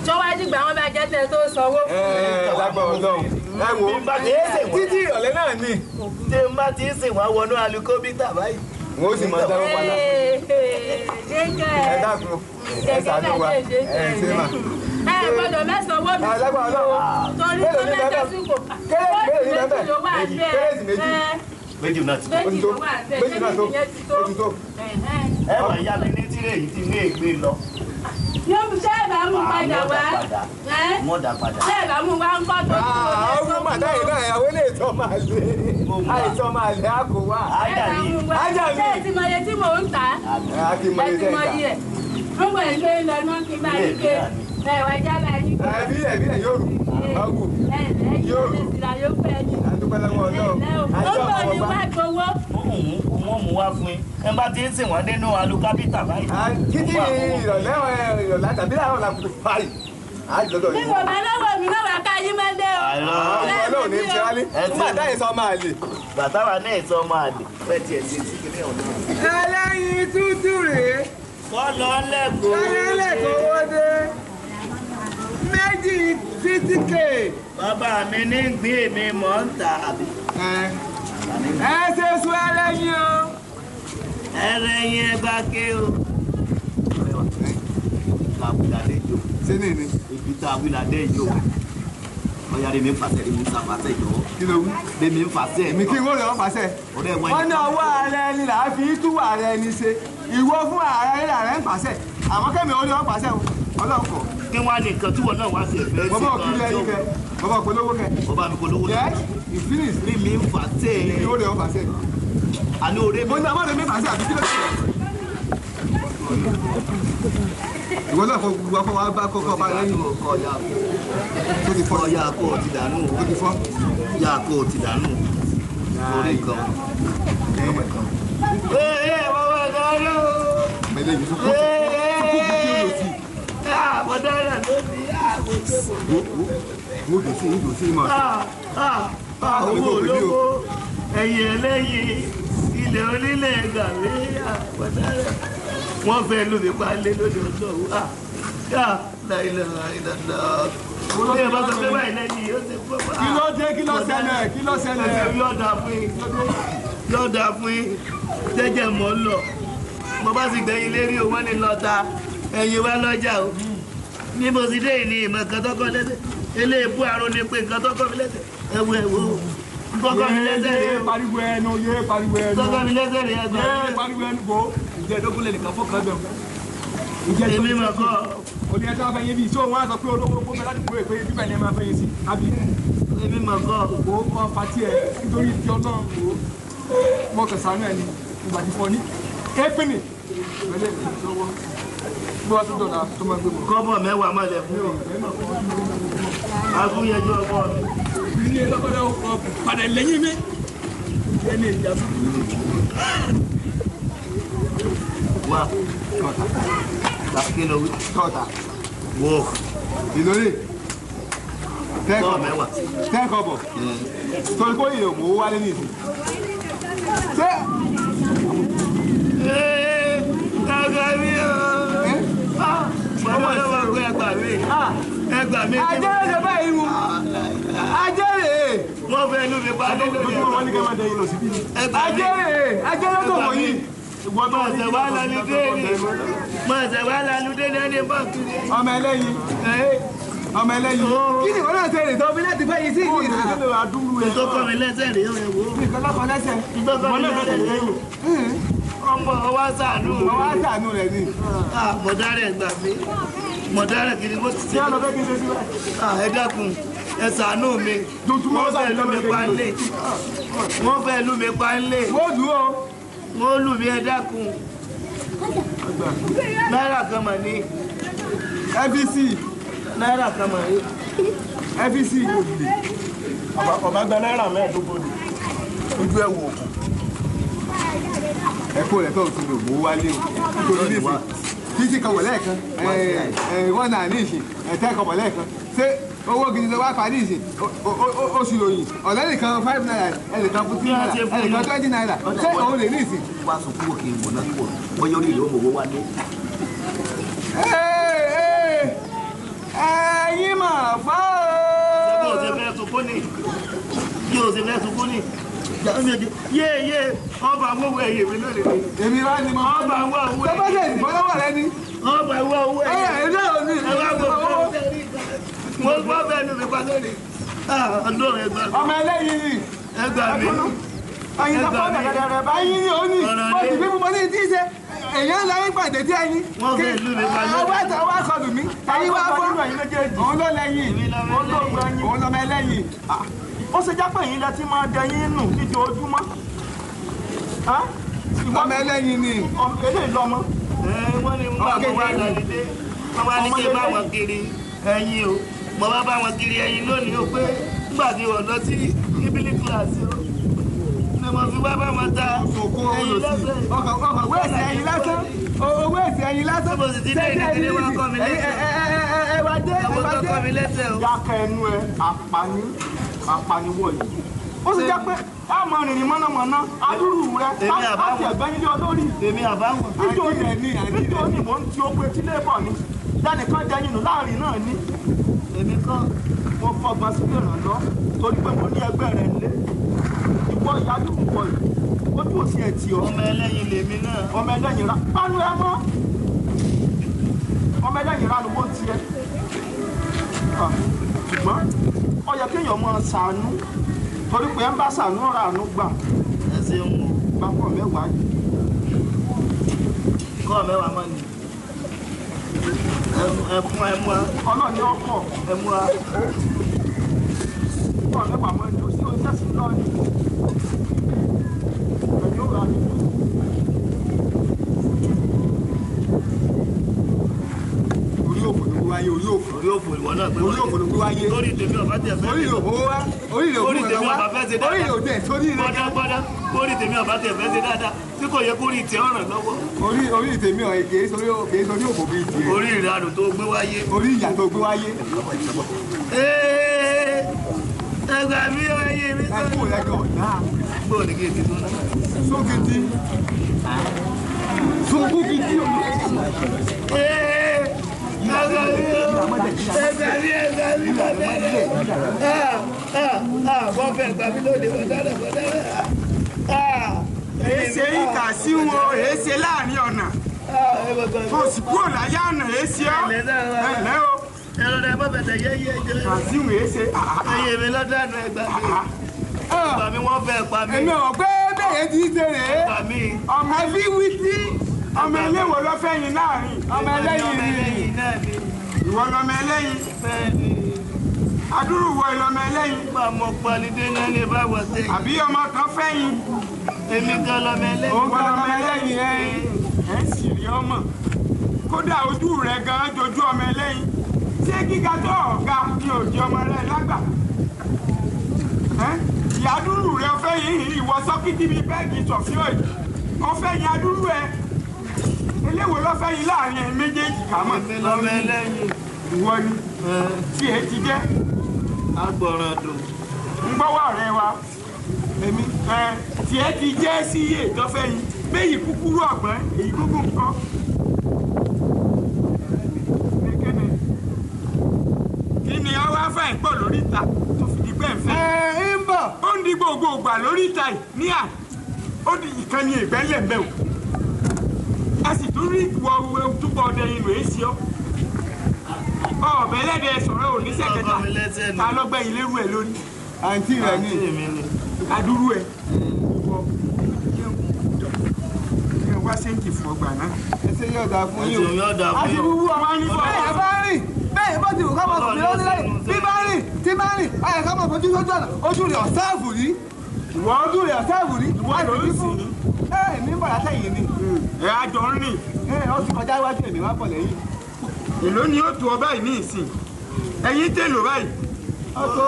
B: Jọ̀wọ́ dìgbà wọn bá jẹ́ tẹ tó sanwó fún mi.
A: Lágbára Ọlọ́run. Ẹ wo, títí ìrọ̀lẹ́ náà ni.
C: Tí n bá ti ń sìn wá wọnú alukóbítà báyìí.
A: Wọ́n ó sì máa dáwọ́ padà. Ẹ dákun, ẹ ṣàánú wa, ẹ ṣe mà.
B: Ẹ gbọ́dọ̀ mẹ́sàn-án owó mi.
A: Lágbára Ọlọ́run.
B: Torí tó mẹ́ta sí kò.
A: Kérésì méjì
B: Méjì ló wà bẹ́ẹ̀.
A: Kérésì méjì.
C: Méjì náà ti tó.
B: Méjì ló wà bẹ́ẹ̀.
A: Méjì náà tó.
B: Méjì yẹn ti tó.
A: Ó ti tó.
C: Ẹ wà yá mi ní tírè yìí tí ní ègbé lọ.
B: Yóò ṣe é bá mú padà wá.
C: Wọ́n dà padà.
B: Ṣé ẹ bá mú wá ń kọ́ tó ti kò
A: Àwọn ọmọ àtàyè náà ìyàwó lè tọ́ máa lé. Àìsàn máa lé àkó wá.
C: Ájà
B: Ẹ bá
C: mi.
B: mú wá.
A: Ájà mi.
B: Ṣé ẹ ti mọ iye tí mò ń tà á?
A: A ti mọ
B: Ẹ
A: iye
B: ti
A: tẹ́
B: mọ
A: ìgbà.
B: iye. Ń bọ̀ ẹ̀ gbé lọ náà kí n bá yín gbé. Ẹ wá já bá yín gbé.
A: Ẹbí ẹbí ẹ yóò rù. Báwù.
B: Ẹ ẹ̀ yóò rù. Yóò fẹ́ yín.
A: À ń dúpẹ́ lọ́wọ́ Ọlọ́run.
B: Ó bọ̀ ní wá gbowó.
C: Wọ́n mú wá fún yín. Ẹ bá ti ń sìn wọ́n dénú alukápítà báyìí.
A: Títí ìrọ̀lẹ́ ìrọ̀lẹ́ tàbí láàárọ̀ la kùtù báyìí. À ń lọ́dọ̀
B: Bí
A: yìí.
B: kò bá lọ́wọ́ mi náà wá ká yín mọ́lé o.
C: Àlọ́.
A: Ọlọ́run ní ti wálé. Nígbà táyé sọ máa lè.
C: Bàtà wa náà sọ máa lè. Fẹ́ tiẹ̀ sí sí kíní ọ̀nà.
A: Ẹlẹ́yin tútù rèé.
C: Kọ́lọ́ lẹ́kọ̀ọ́.
A: Ẹlẹ́lẹ́kọ̀ọ́ owó dé. Méjì fifty k.
C: Bàbá mi ní gbé mi mọ̀ ń tà àbí.
A: Ẹ ṣe sún ẹlẹ́yin o.
C: Ẹlẹ́yin ẹ bá ké o.
A: Ṣé ní ní?
C: Ibi tá a wí la dé yìí o. Ọ̀yá rẹ̀ mi ń fàṣẹ, mi ń sàfàṣẹ jọ.
A: Kí ló wí?
C: Bẹ́ẹ̀ mi ń fàṣẹ.
A: Èmi kí n wọ́n lè wọ́n fàṣẹ.
C: Ọ̀rẹ́ wa
A: Wọ́n ní ọwọ́ ara ẹni là á fi tú ara ẹni ṣe. Ìwọ fún ara ẹni là rẹ̀ ń pàṣẹ. Àwọn kẹ́mi orí wọn pàṣẹ o. Ọlọ́run kọ̀.
C: Kí wọ́n á ní nǹkan tí wọ́n náà wá sí ẹ̀fẹ́ sí
A: Bọ́bá òkìlì ẹyin kẹ. Bọ́bá òpolówó kẹ.
C: Bọ́bá mi polówó.
A: Yes, you finish.
C: Rí mi ń fàṣẹ.
A: Kí wọ́n lè wọ́n pàṣẹ.
C: Àní orí mi.
A: Mo ní àwọn ọ̀rẹ́ mi pàṣẹ àbí kí ló ṣe? Ìwọ náà kọ gbogbo akọ wa bá kọ́kọ́ bá lẹ́yìn.
C: Kọ̀ọ̀yà
A: Tó ti fọ́.
C: kọ̀ọ̀yà kó o ti dànù.
A: Tó ti fọ́.
C: Yà kó o ti dànù. Orí nǹkan. Ee bàbá dànù.
A: Mẹ́lẹ́ yìí tó kú. Tó kú kí ó lò sí.
C: Mo dára lónìí.
A: Mo dùn sí, dùn sí mọ̀.
C: Owó olówó ẹ̀yìn ẹlẹ́yìn ilẹ̀ onílẹ̀ gàrí àpàdánù. Wọ́n fẹ́ lù mí pa lé lóde ọjọ́ òwú. Láìláìláìlá. Bí ẹ bá sọ pé báyìí lẹ́yìn yóò ṣe fún wa.
A: Kí ló dé? Kí ló ṣẹlẹ̀? Kí ló ṣẹlẹ̀?
C: Yóò dáa fún yín. Yóò dáa fún yín. Jẹ́jẹ́ mọ́ lọ. Mo bá sì gbẹ̀yìn lérí o, wọ́n ní lọ ta ẹ̀yìn wá lọ́jà o. Ní mo sì dé ìní ìmọ̀ kan tọ́kọ lẹ́sẹ̀. Eléèbú àrùn ni pé nǹkan tọ́kọ mi lẹ́sẹ̀. Ẹ̀wù ẹ̀wù o. Tọ́kọ mi lẹ́sẹ̀ rèé
A: Yé
C: o.
A: pariwo ẹnu, yé pariwo ẹnu.
C: Tọ́kọ mi lẹ́sẹ̀ rèé ẹgbẹ́.
A: Yé pariwo ẹnu bò. Ìjẹ́ ìdógún lè nìkan fọ́kàn bẹ̀rù. Ìjẹ́
C: Èmi mà kọ́.
A: Òní ẹjọ́ afẹ́yẹ bíi tí òun á sọ pé olówó gbogbo ládùúgbò ẹ̀ pé bíbẹ̀ ni ẹ máa fẹ́yẹ sí. Àbí
C: Èmi mà kọ́.
A: kò kọ́ fatí ẹ̀ nítorí tí Ọlọ́run kò mọ kẹsàn-án ẹ̀ ni ìgbà tí fọ́ ní. Épìnì ìrẹ̀lẹ̀ lọ́wọ́ bí wọ́n tún dọ̀la tó máa gbé bọ̀.
C: Kọ́bọ̀ mẹ́wàá má lẹ̀ fún mi. Agúnyẹjọ́ ọkọ mi.
A: Ilé lọ́kọ́dọ̀ ọkọ̀ padà lẹ́yìn mi. Ẹni ìjà fún mi.
C: Wá. Kí ló wí?
A: Tọ́ta.
C: Wo.
A: Ìlórí.
C: Kọ́bọ̀ mẹ́wàá.
A: Tẹ́kọ̀bọ̀. Torí kó ìyè òmò wálé ní ìsìn. Ṣé
C: Ee, kàkà mi o. Ọmọ ìwà pé ẹgbà mi. Ẹgbà mi.
A: Ajẹ́rẹ́ ṣe báyìí mu. Ajẹ́rẹ́.
C: Wọ́n fẹ́ inú mi pa nínú
D: mi. Wọ́n ní kí wọ́n dẹ yín lọ síbí.
A: Ajẹ́rẹ́ ajẹ́rẹ́ tó wọ̀nyí.
C: Mọ̀ọ́sẹ̀ wá lálùdé ni. Mọ̀ọ́sẹ̀ wá lálùdé ní ẹni bọ́ọ̀kì.
A: Ọmọ ẹlẹ́yin. Ọmọ ẹlẹ́yin. Kí ni ìwọ náà ṣe rè tó fi láti fẹ́ yìí sí ìlú ìlú?
C: Ìtò kọ́ mi lẹ́sẹ̀ rèé o wò.
A: Nǹkan lọ́kọ̀ lẹ́sẹ̀.
C: Ìtò kọ́ mi lẹ́sẹ̀ rèé o. Ọmọ wa ṣàánú.
A: Ọwọ́ ṣàánú rẹ̀ ni.
C: Mọ̀dárẹ̀ gbà mí. Mọ̀dárẹ̀ kiri kó ti ṣe. Ẹ dákun, ẹ ṣàánú mi. Wọ́n fẹ́ lù mí pa nílé. Wọ́n fẹ́ lù mí pa nílé.
A: Wọ́n lù ó.
C: Wọ́n lù mí, ẹ dákun. Náírà kan mà ní.
A: FBC.
C: Náírà kan mà ní.
A: FBC.
D: Ọba gba náírà 15 ni.
A: Ojú ẹ̀ wò òkú. Ẹ̀kọ́ rẹ̀ tó ti lò mú wálé o. Kò ní ìsìn. Títí kan wọ̀ lẹ́ẹ̀kan. Wọ́n náà ní ìsìn. Ẹ̀tẹ́ kan wọ̀ lẹ́ẹ̀kan. Ṣé owó gidi ló wá pa ní ìsìn? Oṣù lòyìn. Ọ̀lẹ́ nìkan 5 naira, ẹnìkan fún 3 naira, ẹnìkan 20 naira. Ṣé òun lè ní ìsìn?
C: Wá sùn kúrò kí n wò náà wò. Bóyá orí ìlú òmòwò wálé.
A: Ẹ̀yin mà fọ́ o.
C: Ṣé bí o ṣe fẹ́ sunkún ni? Bí o ṣe fẹ́ sunkún ni? Yé yé ọba àwọn owó ẹ̀yẹ mi lónìí.
A: Èmi wá ni mo.
C: Ọba àwọn owó ẹ̀yẹ.
A: Tọ́pọ̀ ṣe ìfọlọ́wọ́ rẹ ni.
C: Ọba àwọn owó ẹ̀yẹ.
A: Ẹ ẹ ò ní.
C: Ẹ wá gbọ́ mo gbọ́ bẹ́ẹ̀ ni mi pa lónìí. Ọdún rẹ̀ gbà mí.
A: Ọmọ ẹlẹ́yin ni.
C: Ẹ gbà mí.
A: Ẹyin tó fọ́ dẹ̀dẹ̀dẹ̀ báyìí ni ó ní. Mo sì fi mo ní tí í ṣe. Èèyàn ńlá yín pàdé tí ẹyin.
C: Wọ́n fẹ́ lù mí pa lónìí.
A: Ọwọ́ àti ọwọ́ àkọlù mi. Ẹyin wá fọ́. Òun ló lẹ́yìn. Òun lọ́mọ ẹlẹ́yin.
D: Ó ṣe jápé yín lẹ ti máa dẹyìn nù níjoojúmọ́.
A: Ọmọ ẹlẹ́yin ni.
D: Eléyìí lọmọ.
C: Wọ́n ní nígbà mo wá lálùdé. Wọ́n wá ní kí n bá wọn kiri ẹyin o. Mo bá bá wọn kiri ẹyin lónìí o pé nígbà tí wọ́n lọ sí ibili kíláàsì o. Ni mo fi wá bá wọn ta ẹyin lọ́sẹ̀.
A: Ọkọ̀ owó èsì ẹyin lásán. Owó èsì ẹyin lásán.
C: Mo sì ti dé ìdílé wọn kọ́ mi lẹ́sẹ̀.
A: Ẹ wá dé ẹ wá dé.
C: Kọ́ mi lẹ́sẹ̀ o.
D: Yàkẹ́ ẹnu ẹ àpàní àpàníwọ̀ yìí. Ó sì jẹ́ pé a máa rìnrìn mọ̀nàmọ́ná adúrú rẹ láti ẹ̀gbẹ́ nílé olórí.
C: Èmi àbáwọn.
D: Nítorí mò ń ti oko etílé bọ̀ ni. Dánìkan dẹyìn nù láàrin náà ni.
C: Èmi kọ́.
D: Mo fọgbọ́n sílé ìrànlọ́ torí pé mo ní ẹgbẹ́ rẹ̀ nílé. Ìwọ ìyájú ìwọ yìí. Ojú òsì ẹ̀ tì ọ́.
C: Ọmọ ẹlẹ́yin lèmi náà.
D: Ọmọ ẹlẹ́yin ra. Pánú ẹ mọ́. Ọmọ ẹlẹ́yin ra lówó tiẹ̀. Ṣùgbọ́n ó yẹ kéèyàn máa ṣàánú torí pé ń bá ṣàánú ọ̀rọ̀ àánú gbà.
C: Ẹ ṣeun o.
D: Gbàpọ̀ mẹ́wàá yìí.
C: Kọ́ mẹ́wàá mọ́ ni. Ẹ fún ẹ mú wa.
D: Ọlọ́ọ̀ni ọkọ̀.
C: Ẹ mú wa.
D: Kọ́ mẹ́wàá mọ́ ni o sí oṣù tẹ̀sí lọ́ọ̀ni. Ẹ̀yin ó ra mi.
A: Orí òfò ló wáyé orí òfò.
C: Orí òfò ìwọ náà pé
A: Orí òfò ló wáyé.
C: Orí tèmi ọ̀bá tẹ̀ fẹ́.
A: Orí òfò wá. Orí òfò
C: Orí tèmi
A: wá.
C: ọ̀bá fẹ́ ṣe dáadáa.
A: Orí òfò tẹ̀ sórí rẹ̀.
C: Gbọ́dá orí tèmi ọ̀bá tẹ̀ fẹ́ ṣe dáadáa tí kò yẹ kó rí tiẹ̀ ọ̀ràn lọ́wọ́.
A: Orí tèmi ọ̀ kìí sórí òfò bíi tiẹ̀.
C: Orí ìranù tó gbé wáyé.
A: Orí ìyà tó gbé wáyé.
C: Ẹgbà mi ẹyẹ mi
A: Ẹ kú lẹ́gàn ọ̀dá.
C: Bó ni kí n ti tún náà?
A: Sókìtì. Sókìtì.
C: Ẹgbà mi ẹgbà mi bàbá rẹ̀. Wọ́n fẹ́ gbà mí lónìí bàbá rẹ̀ bàbá rẹ̀.
E: Èsè ìkà sí wọn, èsè láàrin ọ̀nà. Kò sì kúrò láyé ọ̀nà èsè ọ́. Ẹ̀lẹ́ o.
C: Ẹ̀rọ rẹ̀ bọ́ bẹ̀tẹ̀ yẹ́ yẹ́ jẹ́.
E: Kàsíwò èsè.
C: Ẹyẹ mi lọ́dọ̀ọ̀nù ẹgbà mi. Ẹgbà mi wọ́n fẹ́ pa mí.
A: Èmi ò pé bẹ́ẹ̀ ti ṣe rèé.
C: Pa mí.
E: Ọmọ
A: Àfi wítí.
E: ọmọ eléwo ló fẹ́ yín láàrin.
A: Ọmọ ẹlẹ́yin ni.
C: Ẹlẹ́yin náà ni.
E: Ìwọ lọmọ ẹlẹ́yin.
C: Bẹ́ẹ̀ ni.
E: Adúrú wọ ìlọmọ ẹlẹ́yin.
C: Nígbà mo palidé náà ní báwo ṣe.
E: Àbí ọmọ kan fẹ́ yín.
C: Èmi gan lọmọ ẹlẹ́yin.
E: Ìwọ lọmọ ẹlẹ́yin ẹ. Ẹ sì rí ọmọ. Kódà ojú rẹ̀ gan jojú ọmọ ẹlẹ́yin. Ṣé gíga tó ọ̀gá ni òjì ọmọ rẹ̀ lágbà? Ìyádúrú rẹ̀ ọ̀fẹ́ yìí ìwọ sọ́kítì bíi bẹ́ẹ̀gì sọ̀fíọ̀ yìí. Ọ̀fẹ́ yìí adúrú ẹ̀. Eléwo lọ́fẹ́ yìí láàrin ẹ̀ méjèèjì ká mọ̀.
C: Èmi lọmọ ẹlẹ́yin.
E: Ìwọ ni tí ẹ ti jẹ́.
C: Agbọ̀ràn dùn.
E: Ń gbọ́wọ́ ọ̀rẹ́ wa. Èmi tí ẹ ti jẹ́ sí iye ìtọ́fẹ́ yìí. Béyìí kúkúrú ọ̀gbọ́n èyí kúkú nǹkan. báyìí pọ̀ lórí ìta tó fi di pẹ́ ń fẹ́.
A: Ẹ ń bọ̀.
E: Ó ń di gbogbo ògbà lórí ìta yìí ní à ó di ìkànnì ìgbẹ́lẹ̀ ń bẹ̀ o. A sì tún rí ìwọ túbọ̀ ọdẹ inú èsì ọ́. Ọ̀bẹ ẹlẹ́dẹ̀ sọ̀rọ̀ ò ní sẹ̀kẹta ta lọ́gbẹ́ ilé rú ẹ lórí.
A: Àǹtí rẹ̀ ni.
E: Adúrú ẹ. Wá sẹ́ńkì fún ọgbà náà.
A: Ẹsẹ̀ yóò dáa fún yín o.
C: Ẹsẹ̀ yóò dáa fún yín o.
A: Àti wúwú
E: ọmọ ní bọ̀.
A: Bẹ́ẹ̀ bá rìn bẹ́ẹ̀ bó ti wù ká máa sùn lọ́dún lẹ́yìn bí bá rìn tí bá rìn ayẹ̀ ká máa fojú sójú ọ̀nà ojú rẹ̀ ọ̀sáàfù rí. Ojú rẹ̀ ọ̀sáàfù rí.
E: Ìwọ ló ń sìn ní.
A: Ẹ ní bọ̀ látẹ̀yìn ni.
E: Ẹ á jọ ń rìn.
A: Ẹ ó ti kọjá iwájú èmi wá bọ̀ lẹ́yìn.
E: Èló ni ó tó ọ báyìí ní ìsìn? Ẹ̀yin tèlò báyìí.
A: Ọkọ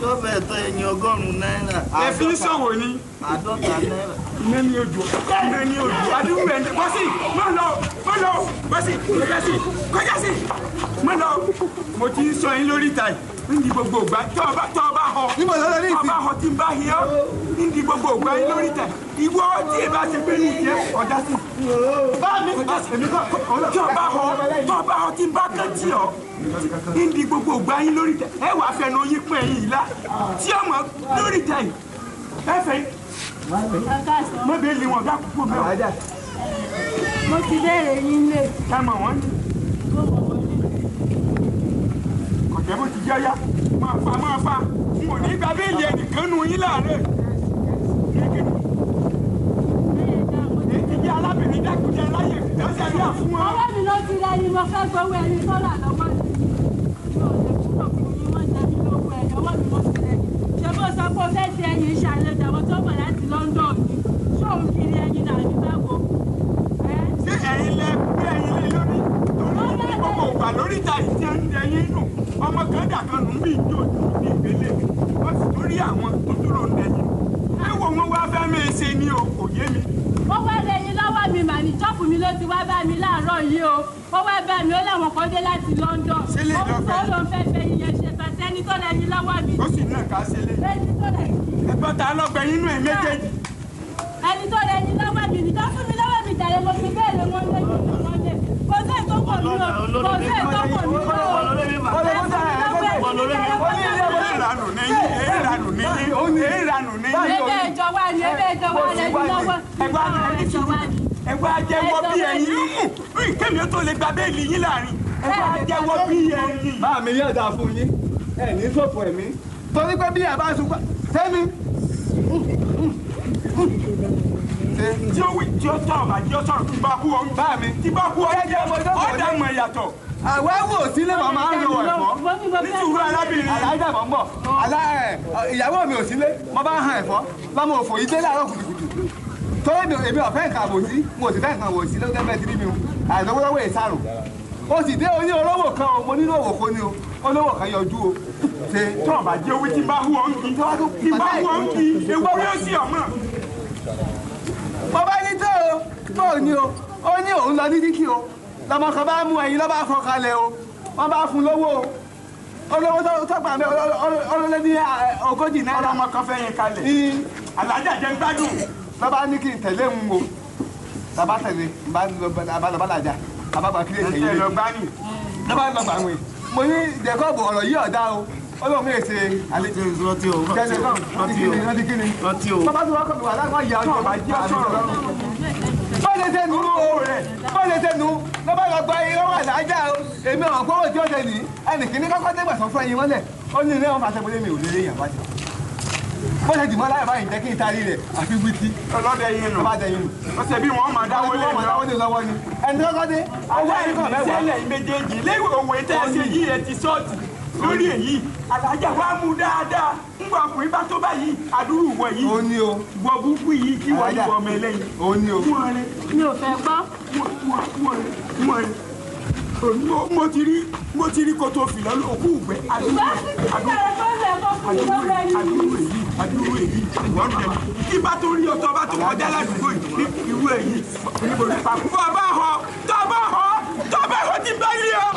C: yóò fẹ́ tó ẹyin 100 náírà.
E: Ẹ fi ń ṣòwò ni.
C: 50 náírà.
E: Iná ní ojú iná ní ojú adúgbò ẹ̀ ń bọ́sì mọ́ lọ mọ́ lọ bọ́sì kọjá sí kọjá sí mọ́ lọ. Mo ti ń sọ yín lórí ìta yìí níbi gbogbo ìgbà tọ́ ọba họ
A: Níbo ló lọ ní ìsìn?
E: ọba họ tí ń bá hi ọ́ níbi gbogbo ìgbà yín lórí ìta yìí ìwọ tí ì bá ṣe pé ní ìjẹ́ ọ̀dá sí.
A: Bá mi èmi kọ́
E: Tí ọba họ tọ́ ọba họ tí ń bá kàn tí ọ níbi gbogbo ìgbà yín lórí ìta ẹ wàá fẹnu yín pín ẹ̀yìn yìí lá tí ọmọ lórí ìta yìí ẹ fẹ́ mọ bẹ́ẹ̀ lé wọn dákúkú mẹ́wàá.
B: Mo ti béèrè yín lé.
E: Ẹ mọ̀ wọ́n ní. Kọ̀jẹ́ bó ti jẹ́ yá máa fa máa fa n ò ní gba béèlì ẹnìkan nu yín láàárẹ̀. Èyí ti jẹ́ alábìnrin dákújẹ láyè dáṣẹ́ rí àfún wọn.
B: Ọwọ́ mi ló ti rẹ́ni mo fẹ́ gbowó ẹni tó rà lọ́wọ́ mi. Mi ò lè kúrò fún yín wọ́n jẹ mí lówó ẹ̀ ọwọ́ mi ló ti rẹ́ni. Ṣé bó sọ pé o fẹ́ ṣe ẹyin ìṣàlejò àwọn tó bọ̀ láti London ni? Ṣé òun kiri ẹyin náà ní báwo?
E: Ṣé ẹ̀yin lẹ gbé ẹyin lé lórí? Torí gbogbo ògbà lórí ìta ìtí ẹyin nù. Ọmọ kan dà kan nù ń bí ìjọ ní ìgbélé. Wọ́n sì torí àwọn tó dúró ń dẹyin. Ẹ wo wọn wá fẹ́ mi ṣe ni o, kò yé mi.
B: Ó wá rẹyin lọ́wọ́ mi mà ní ṣọ́ọ̀bù mi ló ti wá bá mi láàárọ̀ yìí o. Ó wá bá mi ó láwọn kan dé láti London.
E: Ṣé lè lọ fẹ́?
B: Ó ló ń fẹ́ fẹ́ yíyan ṣe pàṣẹ ẹni tó rẹyin lọ́wọ́ mi.
E: Ó sì náà ká ṣe lé.
B: Ẹni tó rẹyin.
E: Ẹgbọ́n ta lọ́gbẹ́ inú ẹ̀ méjèèjì.
B: Ẹni tó rẹyin lọ́wọ́ mi ní tó fún mi lọ́wọ́ mi jàre mo fi bẹ́ẹ̀ wọn lé wọn lé. Kò sí ètò pọ̀ mí o. Kò sí ètò pọ̀ mí o.
E: Ìranù ni yín, ìranù ni yín, ìranù ni yín.
B: Ebe ìjọ wa ni, ebe ìjọ wa rẹ̀ ní lọ́wọ́.
E: Ẹgbẹ́ ajẹ́wọ́ bí ẹyin mú kémi ó tó lè gba béèlì yín láàrin. Ẹgbẹ́ ajẹ́wọ́ bí ẹyin.
A: Bá mi yóò dáa fún yín, ẹ ní sọ̀fọ̀ ẹ̀mí. Torí pé bí ẹ bá sunkún, sẹ́mi.
E: Tí ó wí tí ó tọ̀ ọ̀bà tí ó sọ̀rọ̀ tí bá kú ọ.
A: Bá mi.
E: Tí bá kú ọ jẹ́ ọ̀dà mọ̀ ìyàtọ̀.
A: Àwa wò sílé màá máa ń lo ẹ̀fọ́.
E: Nítorí arábìnrin.
A: Alájà mọ̀ ń bọ̀. Ìyàwó mi ò sílé, mo bá han ẹ̀fọ́. Lọ́mọ òfò yìí dé láàárọ̀ kùtùkùtù. Torí mi èmi ò fẹ́ nǹkan àbòsí, mo sì fẹ́ nǹkan àbòsí ló dé bẹ́ẹ̀ tí mi o. Àìsàn ìsàrò. Ó sì dé oní olówó kan o, mo nílò òwò kan ni o. Olówó kan yọjú o. Ṣé
E: Tó ọ̀bà jẹ́ owó tí bá hú ọ ń kí. Tí bá hú ọ ń kí, ewu yóò sì ọmọ.
A: Mo bá ní tó o, tó o ní o, ó ní òun lọ ní títì o. Lọmọ kan bá mú ẹyin lọ́ bá fọ́ kalẹ̀ o, wọ́n bá fún lówó o. Olówó tó gbà mí ọlọ́lẹ́ ní 40 náírà.
E: Ọlọ́mọ kan fẹ́ yẹn kalẹ̀. Alájà jẹ́ ń gbádùn.
A: Lọ́ bá ní kí n tẹ̀lé ń o. Bàbá tẹ̀lé, bàbá lọ bá làjà, bàbá gba kílè tẹ̀lé.
E: Ẹ lọ gbá ní.
A: Lọ́ bá lọ gbà wẹ̀. Mo ní Jacob ọ̀rọ̀ yìí ọ̀dá o. Ọlọ́run mi ṣe àlejò.
C: Rántí o, rántí o,
A: Rántí kí ni?
C: rántí o.
A: Bàbá tó wá kọ́ mi wà láwọn ìyá ọjọ́.
E: Bàbá jẹ́ sọ̀rọ̀.
A: Bó ṣe ṣe nù o, bó ṣe ṣe nù, lọ́ bá lọ gba irọ́ wà lájà o. Èmi ọ̀rọ̀ pé òjò ṣe ní ẹnì kìíní kọ́kọ́ dé gbàsán fún ẹyin mọ́lẹ̀. Ó ní ilé wọn fàṣẹ bóyá mi ò lè léyàn bá ti. Bó ṣe dìmọ́ láyà báyìí jẹ́ kí n tarí rẹ̀ àfi wítí.
E: Ọlọ́dẹ yín nù.
A: Bàbá dẹ yín nù.
E: Ó ṣe bí wọ́n máa dáwọ́ lé
A: Wọ́n dáwọ́ lé lọ́wọ́ ni. Ẹni kọ́kọ́ dé, owó ẹni kọ̀ mẹ́wàá.
E: Sẹ́lẹ̀ méjèèjì léwu òwe tẹ́ ẹ ṣe yìí ẹ ti sọ́ọ̀tì lórí èyí. Alájà wa mú dáadáa. Ngbà ọkùnrin bá tó báyìí, àdúrú wọ̀ yìí.
A: Ó ní o.
E: Wọ búkú yìí kí wọ́n yìí wọ ọmọ ẹlẹ́yin.
A: Ó ní o.
B: Mi ò fẹ́ gbọ́.
E: Mo ti rí kótó fìlà òkú ìgbẹ́. Àdúrú èyí, àdúrú èyí, ìwọ́n rẹ̀. Kí bá tó rí ọtọ́ bá tó kọjá ládùúgbò yìí ní irú èyí. Níbo ni pàkó? Tọ́ bá họ, tọ́ bá họ, tọ́ bá họ ti bá rí ọ.